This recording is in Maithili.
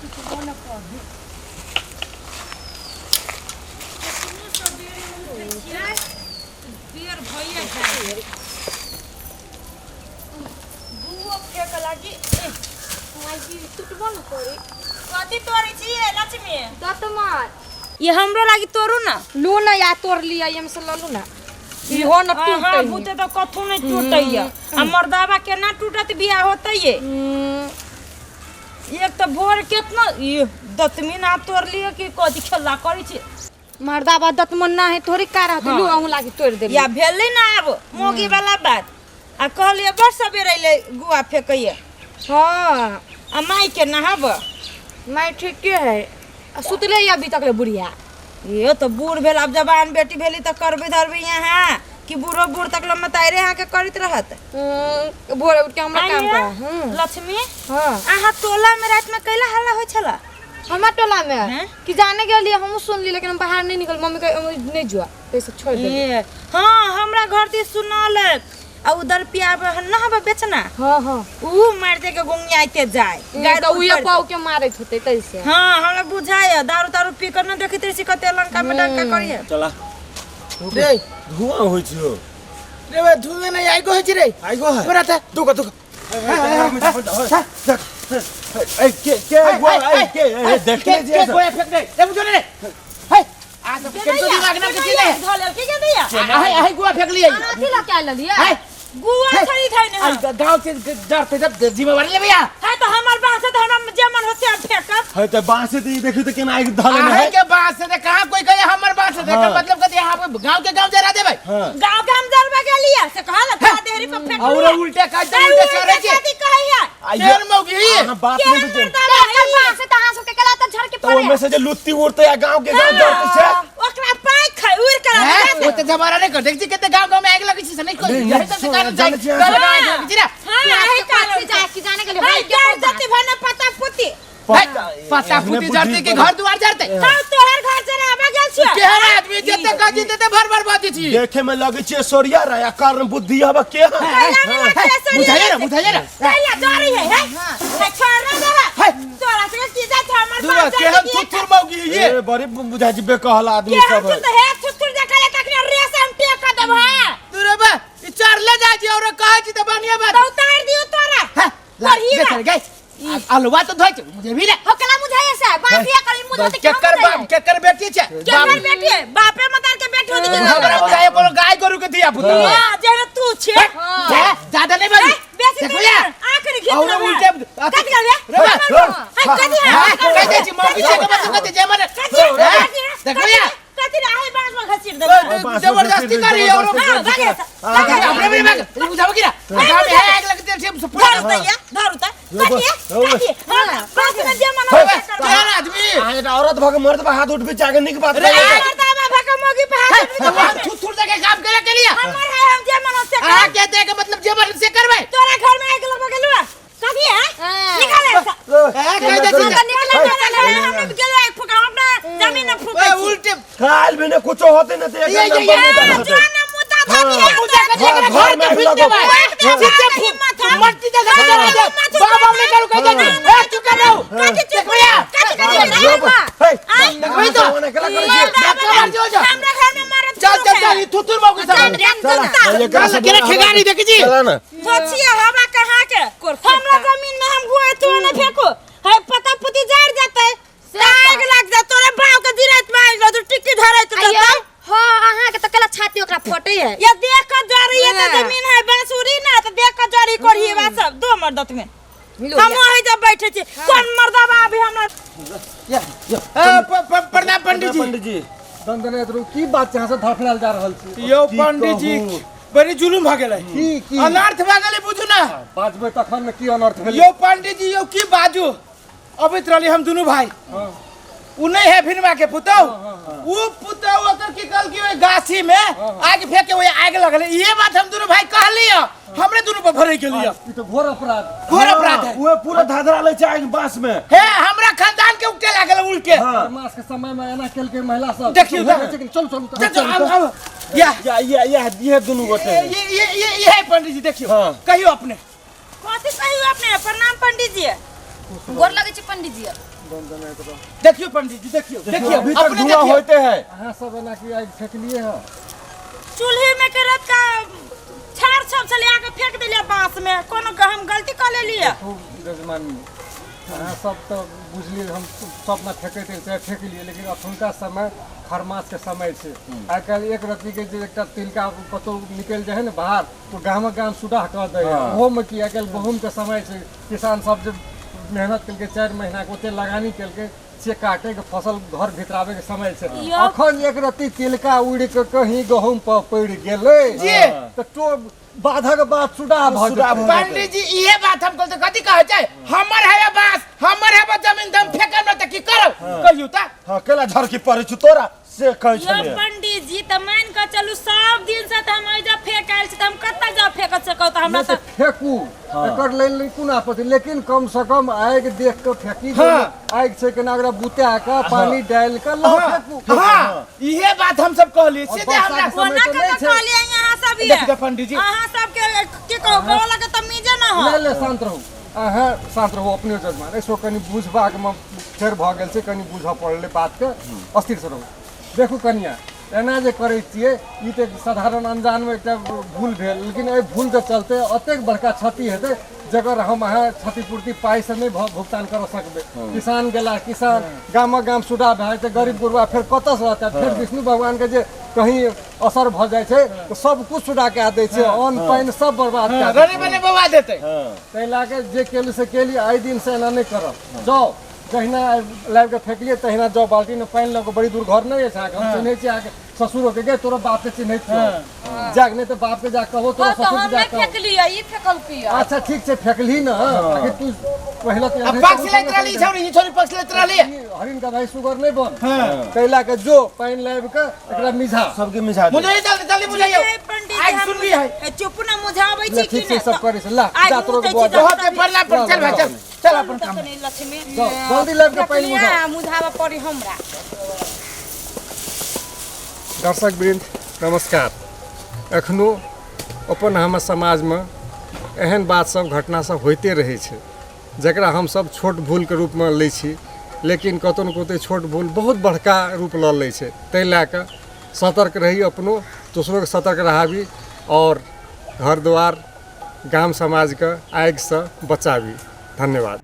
बेर भइए जाइ गुओ फेक लागी। माई टूटबो न करी। कथी तोड़ै छियै लक्ष्मी? दतमन। ये हमरो लागी तोड़ू ना। लू ना या तोड़ लिया एम से ललू ना इहो न हाँ टूटै। भूते तो कथू नहीं टूटैया आ मर्दाबा केना टूटत बियाह होतै ये। एक तो भोर केतना ये दतमी ना तोड़ लियो कि कथी खेला करै छी। मर्दाबा दतमन ना है थोड़ी का रहत। हाँ। लू अहूँ लागी तोड़ देली। या भेलै ना आब मोगी वाला बात आ कहलियै बड़ सबेर अइलै गुआ फेकैया। हाँ आ माई के नहाब। माई ठीके है आ सुतले ही अभी तक ले बुढ़िया। ये तो बूढ़ भेल आब जवान बेटी भेली तऽ करबै धरबै यहाँ कि बूढ़ो बूढ़ तक लम्बा तारे यहाँ के करैत रहत। भोरे उठ के हमरा काम आइए, करा। लक्ष्मी। हाँ अहाँ टोला में रात में कैला हल्ला होइ छला? हमरा टोला में? हैं? कि जाने के लिए हमहूँ सुनली लेकिन हम बाहर नहीं निकल मम्मी के नहीं जुआ पैसे छोड़ दे। ए, हाँ हमरा घर दिस सुनल आ उधर पियाब न हब बेचना। हाँ हाँ ऊ मार दे के गुंगियाते जाए गाय तो उहे पाव के मारैत होते तैसे। हाँ हमरा बुझाय दारू तारू पी कर न देखैत रही छी कते लंका में डंका करिए। चला रे धुआं होइ छौ। रे बे धुएं नहीं आइगो है रे। आइगो है। बरा था दुका दुका ए के के गुआ ए के ए देखने के गोया फेंक दे ए मुझे रे हे आ सब के तो दिमाग ना के चले धोलेल के दैया आहे आहे गुआ फेंक लिए। अथी ला के आयल लिए। हे गुआ थोड़ी खाइ ने। आई गांव से डरते जब जिम्मेवारी ले भैया। है तो हमर बांस है तो हमरा जे मन होते हम फेंकब। है त बांस से देखियो त केना आगि धले आहे है। के बांस से कहां कोई कहे हमर बांस से हाँ। मतलब कते यहां पे गांव के गांव जरा देबै। हां गांव के हम जरबा गेलिए से कहल का देहरी पर फेंक। और उल्टे काज उल्टे चढ़े के शादी कहै है। केहन मौगी अहाँ बात केहन नहीं बुझे। मर्दाबा है ई? बांस से त अहाँ सबके केला त झड़ के तो ओमे पड़े। से जे लुत्ती उड़ते या गांव के गांव जरते से ओकरा पाइ खाइ उड़ कर हैं? वो तो जमाना नहीं कर देखती कितने गांव गांव में आग लगी छी से नहीं कोई नहीं, यही सब नहीं, कारण जाए जाने छियै। गांव गांव आग लगी छी ना। हां आहे कारण जाए कि जाने के लिए भाई जाए जति भने पता पुती। पता पुती जरते के घर दुआर जरते। हां तोहर घर जराबा गेल छियै। केहन आदमी जते गजी देते भर भर बाजी छी। देखे में लगे छियै सोरिया रा या कारण बुद्धि हवा के है। बुझाइए ना बुझाइए ना। कैला जरी है है है छोड़ ना देबा तोरा से की जात हमर दूर बाप केहन थुथुर मौगी ये। ए बड़ी बुझा जी बेकहल आदमी केहन सब है। थुथुर हे थुथुर देखले तखने रेशम टेक देब हां। दूर बा ई चढ़ ले जाय छी और कहै छी त बढ़िया बात। तो उतार दियो तोरा। हां पढ़ी ना। गए अलुआ तो धोइ छै मुझे भी ना। हो केला मुझाइए से बासिया करी मुझे त केकर बाप केकर बेटी छै? केकर बेटी है? बापे मतार के बेटी होती के हमरा बुझाए कोनो गाय गोरु के धिया पुता। हां जेना तू छे। ज्यादा नहीं बाजी। बेसी देखो या। आखिर घिच और उल्टे कट गेल रे। रे बा। हाय कथी है? हां कह दे छी मौगी छै के मतलब कते जे मने। देखो या। कथी रे आहे बांस में घसीट देब। जबरदस्ती करी और हां भागे। अपने भी भाग बुझाबो की ना गांव में आग लगते छै पूरा। धरू त या धरू त कथी कथी हां बांस में जे मन होते कर। केहन आदमी अहाँ एकटा औरत भऽ के मर्द पर हाथ उठबै छै आगे नीक बात रे, नहीं। मर्दाबा भका मोगी पे हाथ उठबी त हम थुथुर के काम करे के लिए। हमर है हम जे मन होते अहाँ के दे के मतलब जे मन से करबै। तोरा घर में आगि लगबा गेलु कथी है निकाल ऐसा। हां कह दे छी निकल निकल हम गेलु आगि फुका अपना जमीन में फुकै ओए छी। उल्टे काल भी ने कुछो होते न ते एक ये, ये, नंबर ये, मुद्दा रहतै। जो ना मुद्दा धरी है पूजा के हाँ, घर घर में में फिर लगो। देबै। सीधे मट्टी दे दे दे बाबा ने करू कह दे ए चुप कर रहो। कथी चुप देखो या। कथी हाँ, कथी जो बा- हे, देखबै तो। ओना केला करै छियै? धक्का मार जो जो। हमरा घर में मरद चल चल चल ई थुथुर मौगी सब। चला, ये चल केना खेगारी देखै छी। चला ना। सोचिए हवा कहाँ के हमरा जमीन में हम गुआ तो न फेंको है पता पुती जड़ जतै आग लाग जा तोरे बाव के दिरात में आग लग टिक्की धरैत जतै। हां अहाँ के त केला छाती ओकरा फटे है। ये देख के जरी है त हाँ। जमीन है बांसुरी ना त देख के जरी करही बा सब दो मर्दत में मिलो हम वही जब बैठे छी कौन मर्दबा अभी हमरा। ए, प्रणाम पंडित जी। पंडित जी दंदनाइत रहू की बात छै अहाँ सब धड़फड़ायल जा रहल छी? यौ की पंडित जी कहू? बड़ी जुलुम भऽ गेलै। की की अनर्थ भऽ गेलै बुझू ना। बाजबै तखन ने की अनर्थ भेलै? यौ पंडित जी यौ की बाजू अबैत रहली हम दुनू भाई। उ नहीं है भिनवा के पुतौ उ पुतौ ओकर की कहल कि ओइ गाछी में आग फेंके ओइ आग लगले। ये बात हम दुनू भाई कहली हमरे दुनू पर भरे गेली। ई तो घोर अपराध। घोर अपराध है। उहे पूरा धाधरा लै छै आगि बांस में। हे हमरा खानदान के उठे लागल उल्टे। हाँ। मास के समय में एना केलकै महिला सब। देखियौ तो तऽ। चलू चलू चल चल आउ आउ या या या या ये दुनू गोटे। ये ये ये ये है पंडित जी देखियो। हाँ। कहियो अपने कथी कहियो अपने? प्रणाम पंडित जी। गोर लगै छै पंडित जी। देखियो पंडित जी, देखियो देखियो, अभी तक अपने धुआं देखियो। होते है। अहाँ सब एना की आगि फेकलिए हँ? चूल्हे में के रात का छाड़ सब छले आके फेंक देलिए बांस में। कोनो हम गलती कर लेलिए? खूब जजमानी, अहाँ सब तऽ बुझलिए हम सब ने फेकैत रही, चाहे फेकलिए, लेकिन अखुनका समय खरमास के समय छै। आइ काल्हि एक रत्ती के जे एकटा तिलका कतौ निकलि जाइ है ने बाहर, तो गामक गाम सुडाह कऽ दै है। ओहोमे की आइ काल्हि गहूँम के समय छै। किसान सब जे मेहनत केलकै 4 महीना के, ओते लगानी केलकै, से काटे के फसल घर भीतराबे के समय छै। अखन एक रत्ती तिलका उड़ि के कहीं गहूँम पर पड़ि गेलै जी। तऽ टो बाधक बाद सुडाह भऽ सुडाह जेतै। भऽ पंडित जी इहे बात हम कहते, कथी कहै छै, हमर है बांस, हमर है जमीन, हम फेकब न तऽ की करब कहियौ तऽ? हाँ, केला झरकी पड़ै छै तोरा से कहै यो छलियै। पंडित जी, तऽ मान के चलू सब दिन से तऽ हम एजा फेक आयल छी, तऽ हम कतऽ जाउ फेक सकौ? तऽ हमरा नहि तऽ फेकू, एकर लेल नहि कोनो आपत्ति, लेकिन कम से कम आगि देख के फेकी। आगि छै केना ओकरा बुता के पानी डालि के लऽ फेकू। हाँ, इहे बात हम सब कहलिए और सीधे हमरा। बरसात के समय कोना तऽ के नहि छै। कहलिए यहाँ सब? देखियौ पंडित जी, अहाँ सबके की कहू, बोला के तमीजे ना हो। नहि नहि, शान्त रहू अहाँ, शान्त रहू अपने जजमान। एसो कनि बुझबाक मे फेर भऽ गेल छै, कनि बुझऽ पड़लै बातके, अस्थिर से रहू। देखू कनिया, एना जे करै छियै ई तऽ साधारण अनजानमे एकटा भूल भेल, लेकिन एहि भूलके चलते एतेक बड़का क्षति हेतै जकर हम अहाँ क्षतिपूर्ति पाइसँ नहि भुगतान कर सकबै। किसान गेला, किसान गामक गाम सुडा भए जेतै, गरीब गुरबा फेर कतऽसँ रहतै? फेर विष्णु भगवानके जे कहीं असर भऽ जाइ छै तऽ सब कुछ सुडा कए दै छै, अन्न पानि सब बर्बाद कए दै रने छै। बने बवा देतै। ताहि लए कऽ जे केली से केली, एहि दिनसँ एना नहि करब। जाउ, जहिना लाबि कऽ फेकलियै तहिना जाउ, बाल्टीमे पानि लऽ कऽ। बड़ी दूर घर नहि अछि अहाँके, हम चिन्है छी अहाँके ससुरोके, गे तोरो बापके चिन्है छियौ। जाक नहि तऽ बापके जा कहबो, तोरो हाँ, तऽ ससुर हम के जा नहि कहबो। फेकलियै, ई फेकलकै। अच्छा ठीक छै, फेकलही ने, आखिर तू पहिले तऽ आ एनाहिते पक्ष लैत रहली छौरी, ई छौरी पक्ष लैत रहली। ई हरिण का भाई सुगर नहि बन। ताहि लए कऽ जो पानि लाबि कऽ एकरा मिझा, सबके मिझा दे। मुझे जल्दी जल्दी बुझाइयो। ए, पंडित जी, आइ हम सुनली है। ए, चुप ना, मुझाबै छी ले, की ठीक छै, नहि? सब करै छै। ला आगि जा तोरो मुतै बौआ छी जा। बहुत प्रणाम, पर चल भाई, चल चल अपन काम। कनि लक्ष्मी जाउ, जल्दी लाबि कऽ पानि मुझाउ। मुझाबऽ पड़ी हमरा। दर्शक वृंद नमस्कार। एखनो अपन हमर समाजमे एहन बात सब, घटना सब होइते रहै छै, जकरा हमसब छोट भूलके रूपमे लै छी, लेकिन कतौ ने कतौ छोट भूल बहुत बड़का रूप लऽ लै छै। ताहि लए कऽ सतर्क रही, अपनो दोसरोके सतर्क रहाबी आओर घर द्वार गाम समाजके आगिसँ बचाबी। धन्यवाद।